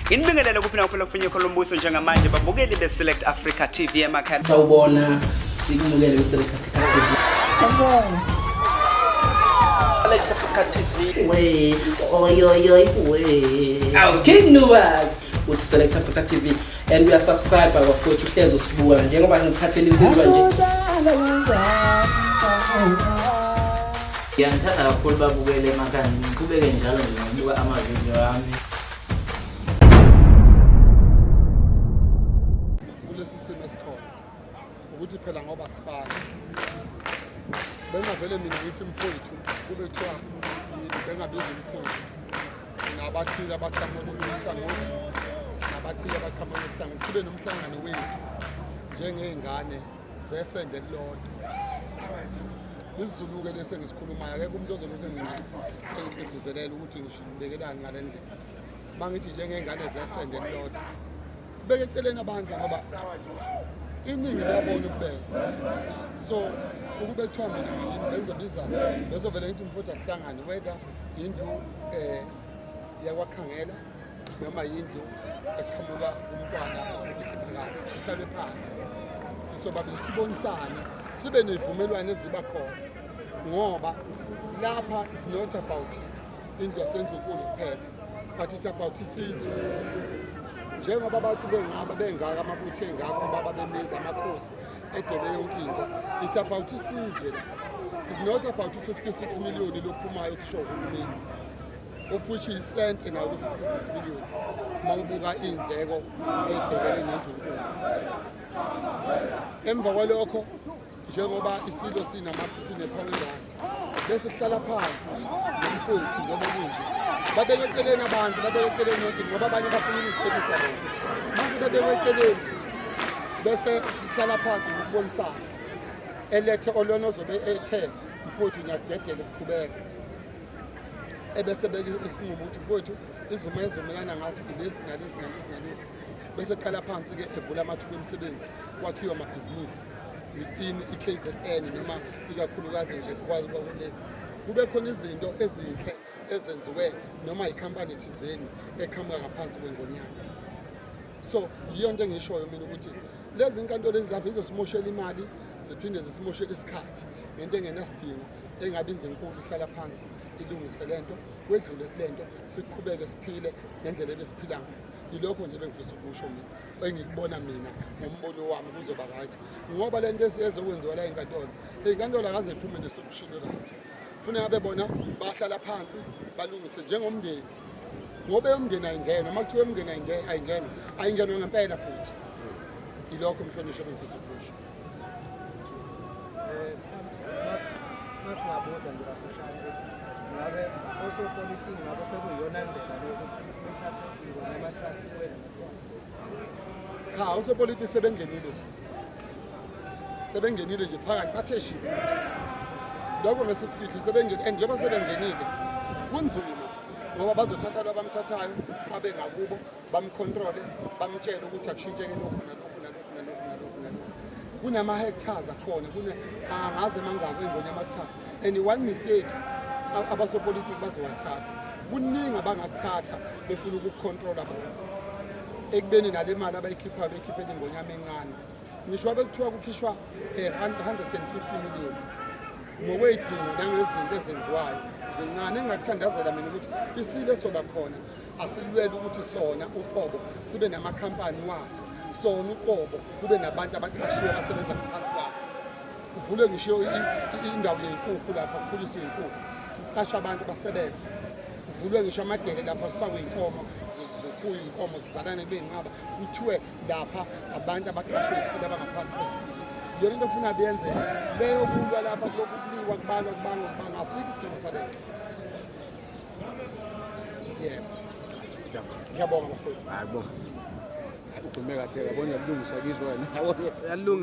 Nginibingelele kuphi nakuphela kufinye khona umbuso njengamanje babukeli be-Select Africa TV emakhaya. Sawubona, sikumukele kwi-Select Africa TV. Sawubona. Select Africa TV. We, oy oy oy we. Awu King Nuwas uthi Select Africa TV and we are subscribe bafowethu uhlezi usibuka njengoba ngikuphathele insizwa nje. Ngiyanithanda kakhulu babukele emakhaya ngiqhubeke njalo nje ngokubuka amavidiyo ami. Kulesi simo esikhona ukuthi phela ngoba sifana bengavele mina ngithi mfowethu kube kuthiwa bengabiza umfowethu nabathile abaqhamuka kolunye uhlangothi nabathile abaqhamuka uhlangothi sibe nomhlangano wethu njengey'ngane zesende elilodwa. IsiZulu-ke lesi engisikhulumayo akekho umuntu ozolokhu engihlefizelela ukuthi ngibekelani ngale ndlela. Uma ngithi njengey'ngane zesende elilodwa sibeke eceleni abantu ngoba iningi liyabona ukubeka. So ukube kuthiwa mina ngimi bengizobiza bezovele ngithi mfowethu asihlangane whether indlu um yakwakhangela noma yindlu eqhamuka kumntwana uSimakade kuhlalwe phansi sisobabili sibonisane sibe nezivumelwano eziba khona ngoba lapha is not about indlu yasendlunkulu kuphela but it's about isizwe njengoba abantu bengaba bengaka amabutho engakho baba bemizi amakhosi edele yonke into it's about isizwe la it's not about u-56 million lophumayo okhishwa uhulumeni of which isente nayo ku-56 million uma ubuka iy'ndleko ey'bhekene nendlunkulu. Emva kwalokho njengoba isilo sinephawelana bese sihlala phansi nomfowethu njengoba kunje babeke eceleni abantu babeke eceleni yonke ngoba abanye bafuna ukuyicebisa bona mase bebekwe eceleni bese sihlala phansi ngokubonisana elethe olona ozobe ethe mfowethu ngiyakudedela ukuqhubeka ebese beka isinqumo ukuthi mfowethu isivumelwano esivumelana ngaso ilesi nalesi nalesi nalesi bese qala phansi-ke evula amathuba emisebenzi kwakhiwa amabhizinisi within i-KZN noma ikakhulukazi nje ukwazi ukuba kule kube khona izinto ezinhle ezenziwe noma ikhampani thizeni eqhamuka ngaphansi kwengonyama. So yiyo nto engishoyo mina ukuthi lezi nkantolo ezilapha izosimoshela imali ziphinde zisimoshele isikhathi ngento engenasidingo engabe indlu enkulu ihlala phansi ilungise lento kwedlule kulento siqhubeke siphile ngendlela ebesiphila ngayo. Yilokho nje bengifisa ukusho mina engikubona mina ngombono wami kuzoba right ngoba lento ezokwenziwa la enkantolo inkantolo akaze iphume nesolution right funa ngabe bona bahlala phansi balungise njengomndeni ngoba eyomndeni ayingenwa uma kuthiwa eyomndeni ayingenwa ayingenwa ngempela futhi yilokho mhlonishwa bengifisa ukusho. Masingabuza nje kafushane ukuthi ngabe osopolitiki ngabe sekuyiyona ndlela le ukuthi bethathe iNgonyama Trust wena? Cha, osopolitiki sebengenile nje, sebengenile nje phakathi bathe shi futhi lokho ngesikufihle sebengene and njengoba sebengenile kunzima ngoba bazothatha lo abamthathayo abe ngakubo bamcontrole bamtshele ukuthi akushintsheke lokhu nalokhu nalokhu nalokhu nalokhu nalokhu. Kunama-hectares akhona kune angaze mangaki eNgonyama Trust and one mistake abasopolitiki bazowathatha. Kuningi abangakuthatha befuna ukukucontrola bona ekubeni nale mali abayikhiphayo beyikhiphela iNgonyama encane. Ngisho wabe kuthiwa kukhishwa 150 million ngokwey'dingo nangezinto ezenziwayo zincane. Engingakuthandazela mina ukuthi isilo esoba khona asilwele ukuthi sona uqobo sibe namakhampani waso, sona uqobo kube nabantu abaqashiwe abasebenza ngaphansi kwaso, kuvulwe ngisho indawo yeyinkukhu lapha kukhuliswe iy'nkukhu, kuqashwe abantu basebenze, kuvulwe ngisho amadele lapha kufakwe iy'nkomo zifuywe iy'nkomo zizalane kube yinqaba, kuthiwe lapha abantu abaqashwe isilo abangaphansi kwesilo. Iyona into ofuna beyenzeke leyo kulwa lapha kulokhu kuliwa kubalwa kubangwa kubangwa asikho isidingo salento. Yebo. Ngiyabonga bafowethu. Hayi bonga. Ukhulume kahle yabona uyalungisa kizwa wena. Uyalungisa.